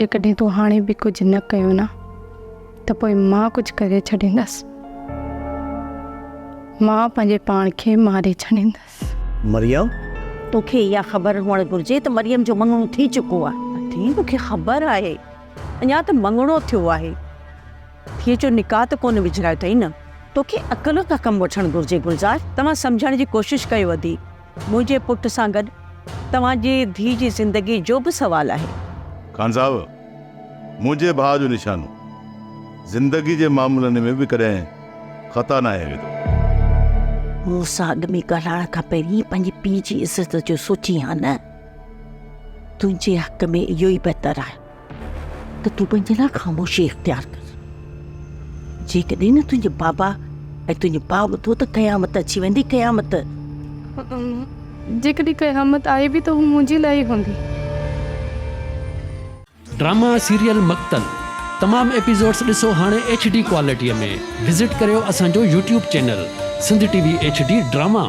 جيڪڏهن تون هاڻي به ڪجهه نه ڪيو نه ته پوء مان ڪجهه ڪري ڇڏيندس. مان پنهنجي پاڻ کي ماري ڇڏيندس. مريم! توکي اها خبر هئڻ گهرجي ته مريم جو مڱڻو ٿي چڪو آهي. ادي مون کي خبر آهي. اڃا ته مڱڻو ٿيو آهي. ڌيء جو نڪاح ته ڪونه وجهرايو اٿئي نه. توکي عقل کان ڪم وٺڻ گهرجي گلزار. توهان سمجهڻ جي ڪوشش ڪيو ادي. منهنجي پٽ سان گڏ توهان جي ڌيء جي زندگي جو به سوال آهي. خان صاحب، منهنجي ڀاء جو نشانو زندگي جي معاملن ۾ به ڪڏهن خطا ناهي ويندو. مون سان اڳ ۾ ڳالهائڻ کان پهرين پنهنجي پيء جي عزت جو سوچين ها نه. تنهنجي حق ۾ اهو ئي بهتر آهي. ته تون پنهنجي لاء خاموشي اختيار ڪر. جيڪڏهن نه تنهنجي بابا ۽ تنهنجي ڀاء ٻڌو ته قيامت اچي ويندي، قيامت. جيڪڏهن قيامت آئي به ته هو منهنجي لاء ئي هوندي. ڊراما سيريل مقتل تمام ايپيسوڊس ڏسو هاڻي ايڇ ڊي ڪوالٽي ۾ وزٽ ڪريو اسان جو YouTube channel Sindh T V H D drama.